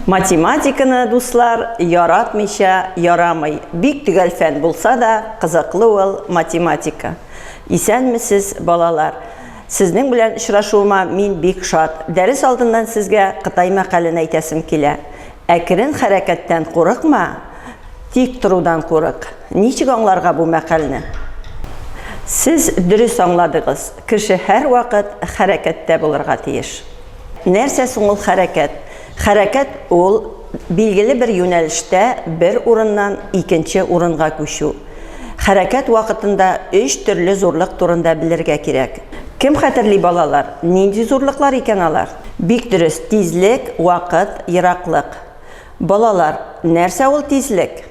Математиканы, дуслар, яратмыйча ярамый. Бик төгәл фән булса да, кызыклы ул математика. Исәнмесез, балалар! Сезнең белән очрашуыма мин бик шат. Дәрес алдыннан сезгә Кытай мәкален әйтәсем килә. Әкрен хәрәкәттән курыкма, тик торудан курык. Ничек аңларга бу мәкальне? Сез дөрес аңладыгыз, кеше һәрвакыт хәрәкәттә булырга тиеш. Нәрсә соң ул хәрәкәт? Хәрәкәт ул, билгеле бер юнәлештә бер урыннан икенче урынга күчү. Хәрәкәт вакытында өч төрле зурлык турында белергә кирәк. Кем хәтерли, балалар, нинди зурлыклар икән алар? Бик дөрес, тизлек, вакыт, ераклык. Балалар, нәрсә ул тизлек?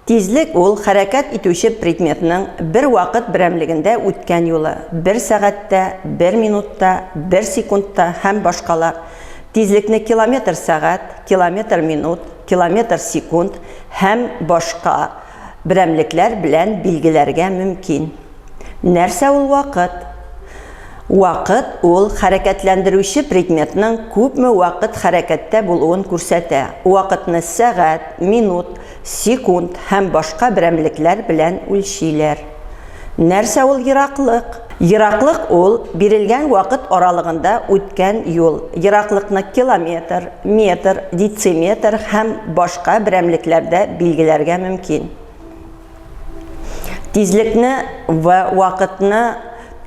Тизлек ул, хәрәкәт итүче предметның бер вакыт берәмлегендә үткән юлы, бер сәгатьтә, бер минутта, бер секундта һәм башкалар. Тизлекне километр сәгать, километр минут, километр секунд һәм башка берәмлекләр белән билгеләргә мөмкин. Нәрсә ул вакыт? Вакыт ул хәрәкәтләндерүче предметның күпме вакыт хәрәкәттә булуын күрсәтә. Вакытны сәгать, минут, секунд һәм башка берәмлекләр белән үлчиләр. Нәрсә ул ераклык? Ераклык ул бирелгән вакыт аралыгында үткән юл. Ераклыкны километр, метр, дециметр һәм башка берәмлекләрдә билгеләргә мөмкин. Тизлекне В, вакытны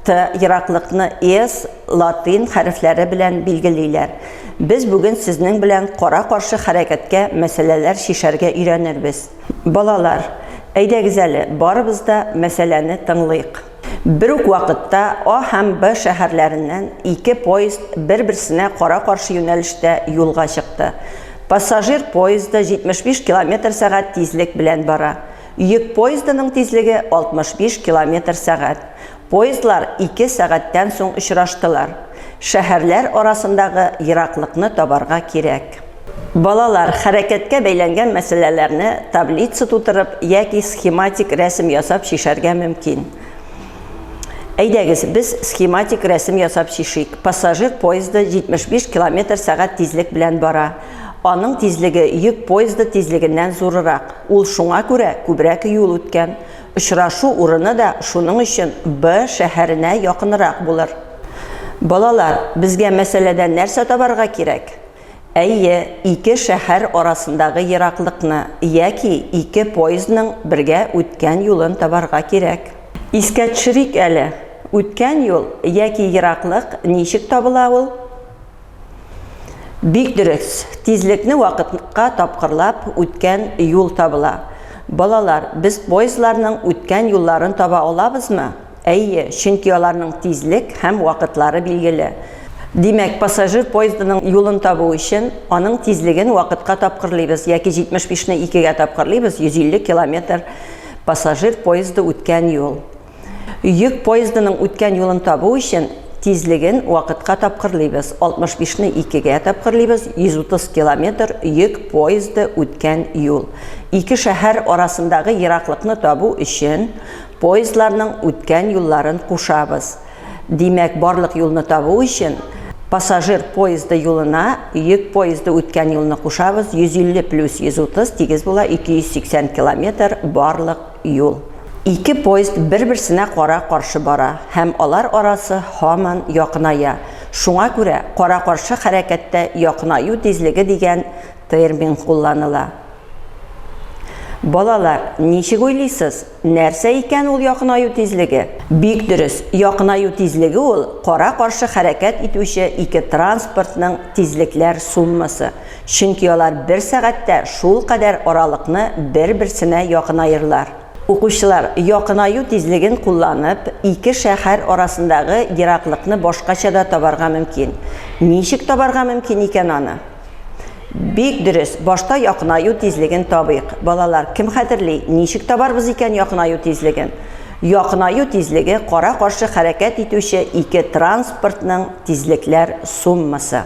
Т, ераклыкны С латин хәрефләре белән билгелиләр. Без бүген сезнең белән кара-каршы хәрәкәткә мәсьәләләр чишәргә өйрәнербез. Балалар, әйдәгез әле, барыбыз да мәсьәләне тыңлыйк. Бер үк вакытта А һәм Б шәһәрләреннән ике поезд бер-берсенә кара-каршы юнәлештә юлга чыкты. Пассажир поезды 75 километр сәгать тизлек белән бара. Йөк поездының тизлеге 65 километр сәгать. Поездлар ике сәгатьтән соң очраштылар. Шәһәрләр арасындагы ераклыкны табарга кирәк. Балалар, хәрәкәткә бәйләнгән мәсьәләләрне таблица тутырып яки схематик рәсем ясап чишәргә мөмкин. Әйдәгез, без схематик рәсем ясап чишик. Пассажир поезды 75 километр сәгать тизлек белән бара. Аның тизлеге йөк поезды тизлегеннән зурырак. Ул шуңа күрә күбрәк юл үткән. Очрашу урыны да шуның өчен Б шәһәренә якынрак булыр. Балалар, безгә мәсьәләдә нәрсә табарга кирәк? Әйе, ике шәһәр арасындагы ераклыкны яки ике поездның бергә үткән юлын табарга кирәк. Искә төшерик әле, үткән юл яки ераклык ничек табыла ул? Бик дөрес, тизлекне вакытка тапкырлап үткән юл табыла. Балалар, без поездларның үткән юлларын таба алабызмы? Әйе, чөнки аларның тизлек һәм вакытлары билгеле. Димәк, пассажир поездының юлын табу өчен, аның тизлеген вакытка тапкырлыйбыз яки 75 не икегә тапкырлыйбыз, 150 километр пассажир поезды үткән юл. Йөк поездының үткән юлын табу өчен, тизлеген вакытка тапкырлыйбыз, 65 не икегә тапкырлыйбыз, 130 километр йөк поезды үткән юл. Ике шәһәр арасындагы ераклыкны табу өчен, Поездларның үткән юлларын кушабыз. Димәк, барлык юлны табу өчен, пассажир поезды юлына йөк поезды үткән юлны кушабыз, 150 плюс 130 тигез була 280 километр барлык юл. Ике поезд бер-берсенә кара-каршы бара һәм алар арасы һаман якыная. Шуңа күрә кара-каршы хәрәкәттә якынаю тизлеге дигән термин кулланыла. Балалар, ничек уйлыйсыз, нәрсә икән ул якынаю тизлеге? Бик дөрес, якынаю тизлеге ул кара-каршы хәрәкәт итүче ике транспортның тизлекләр суммасы, чөнки алар бер сәгатьтә шулкадәр аралыкны бер-берсенә якынаерлар. Укучылар, якынаю тизлеген кулланып, ике шәһәр арасындагы ераклыкны башкача да табарга мөмкин. Ничек табарга мөмкин икән аны? Бик дөрес, башта якынаю тизлеген табыйк. Балалар, кем хәтерли, ничек табарбыз икән якынаю тизлеген? Якынаю тизлеге кара-каршы хәрәкәт итүче ике транспортның тизлекләр суммасы.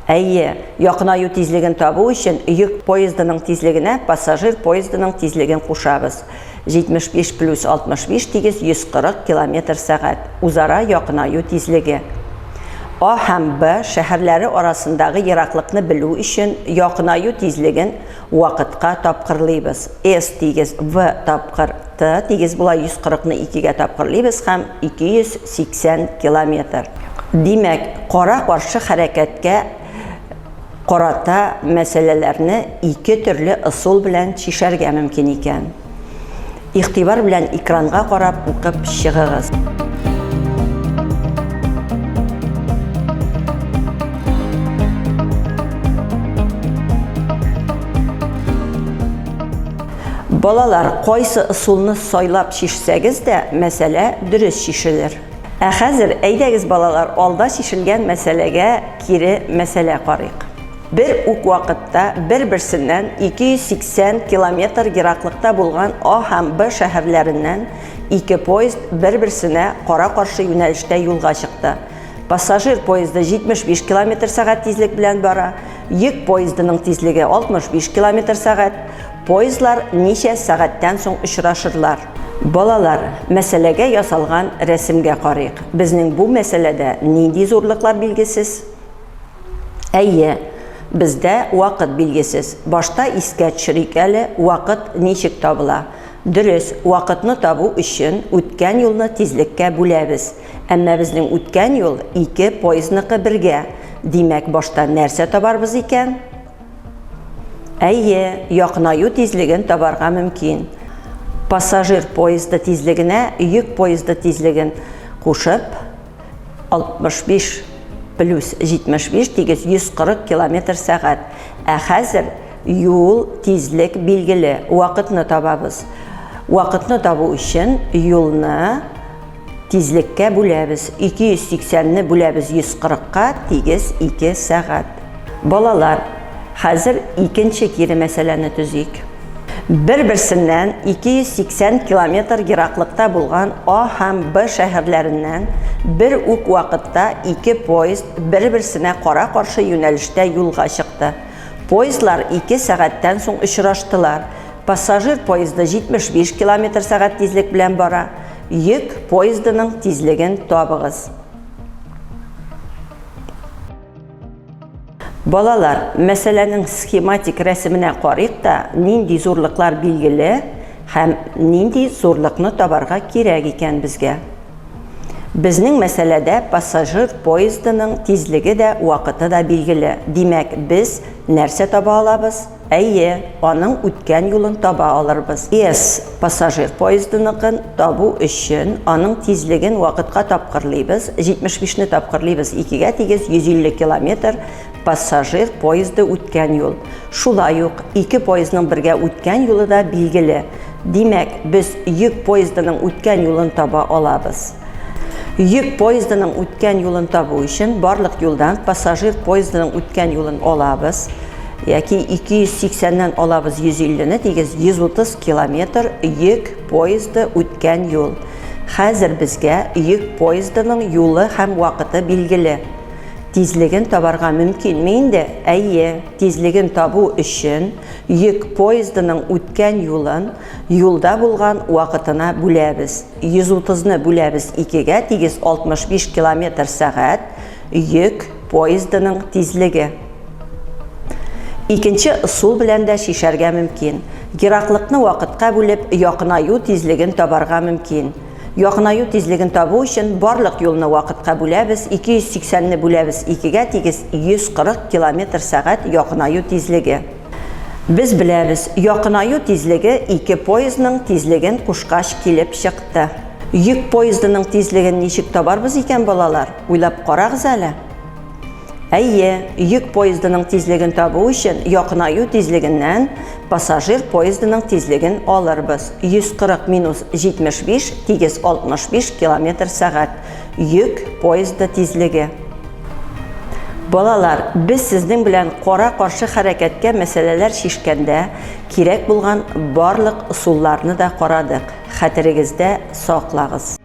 Әйе, якынаю тизлеген табу өчен йөк поездының тизлегенә пассажир поездының тизлеген кушабыз. 75 плюс 65 тигез 140 километр сәгать, үзара якынаю тизлеге. А һәм Б шәһәрләре арасындагы ераклыкны белү өчен якынаю тизлеген вакытка тапкырлыйбыз. S тигез V тапкыр T тигез була 140 ны 2-гә тапкырлыйбыз һәм 280 километр. Димәк, кара-каршы хәрәкәткә карата мәсьәләләрне ике төрле ысул белән чишәргә мөмкин икән. Игътибар белән экранга карап укып чыгыгыз. Балалар, кайсы ысулны сайлап чишсәгез дә, мәсьәлә дөрес чишелер. Ә хәзер, әйдәгез, балалар, алда чишелгән мәсьәләгә кире мәсьәлә карыйк. Бер үк вакытта бер-берсеннән 280 километр ераклыкта булган А һәм Б шәһәрләреннән ике поезд бер-берсенә кара-каршы юнәлештә юлга чыкты. Пассажир поезды 75 километр сәгать тизлек белән бара, йөк поездының тизлеге 65 километр сәгать. Поездлар ничә сәгатьтән соң очрашырлар? Балалар, мәсьәләгә ясалган рәсемгә карыйк. Безнең бу мәсьәләдә нинди зурлыклар билгесез? Әйе, бездә вакыт билгесез. Башта искә төшерик әле, вакыт ничек табыла? Дөрес, вакытны табу өчен үткән юлны тизлеккә бүләбез. Әмма безнең үткән юл ике поездныкы бергә. Димәк, башта нәрсә табарбыз икән? Әйе, якынаю тизлеген табарга мөмкин. Пассажир поезды тизлегенә йөк поезды тизлеген кушып, 65 плюс 75 тигез 140 километр сәгать. Ә хәзер юл тизлек билгеле, вакытны табабыз. Вакытны табу өчен юлны тизлеккә бүләбез. 280-не бүләбез 140-ка тигез 2 сәгать. Балалар, хәзер икенче кире мәсьәләне төзик. Бер-берсеннән 280 километр ераклыкта булган А һәм Б шәһәрләреннән бер үк вакытта ике поезд бер-берсенә кара-каршы юнәлештә юлга чыкты. Поездлар ике сәгатьтән соң очраштылар. Пассажир поезды 75 километр сәгать тизлек белән бара. Йөк поездының тизлеген табыгыз. Балалар, мәсьәләнең схематик рәсеменә карыйк та, нинди зурлыклар билгеле һәм нинди зурлыкны табарга кирәк икән безгә? Безнең мәсьәләдә пассажир поездының тизлеге дә, вакыты да билгеле. Димәк, без нәрсә таба алабыз? Әйе, аның үткән юлын таба алырбыз. S пассажир поездыныкын табу өчен аның тизлеген вакытка тапкырлыйбыз, 75 не тапкырлыйбыз икегә тигез 150 километр пассажир поезды үткән юл. Шулай ук ике поездның бергә үткән юлы да билгеле. Димәк, без йөк поездының үткән юлын таба алабыз. Йөк поездының үткән юлын табу өчен барлык юлдан пассажир поездының үткән юлын алабыз. Яки 280-нән алабыз 150-не тигез 130 километр йөк поезды үткән юл. Хәзер безгә йөк поездының юлы һәм вакыты билгеле. Тизлеген табарга мөмкинме инде? Әйе, тизлеген табу өчен йөк поездының үткән юлын юлда булган вакытына бүләбез. 130 ны бүләбез икегә, тигез 65 километр сәгать йөк поездының тизлеге. Икенче ысул белән дә чишәргә мөмкин. Ераклыкны вакытка бүлеп, якынаю тизлеген табарга мөмкин. Якынаю тизлеген табу өчен барлык юлны вакытка бүләбез, 280 не бүләбез икегә, тигез 140 километр сәгать якынаю тизлеге. Без беләбез, якынаю тизлеге ике поездның тизлеген кушкач килеп чыкты. Йөк поездының тизлеген ничек табарбыз икән, балалар? Уйлап карагыз әле. Әйе, йөк поездының тизлеген табу өчен якынаю тизлегеннән пассажир поездының тизлеген алырбыз. 140 минус 75 тигез 65 километр сәгать. Йөк поезды тизлеге. Балалар, без сезнең белән кара-каршы хәрәкәткә мәсьәләләр чишкәндә кирәк булган барлык ысулларны да карадык. Хәтерегездә саклагыз.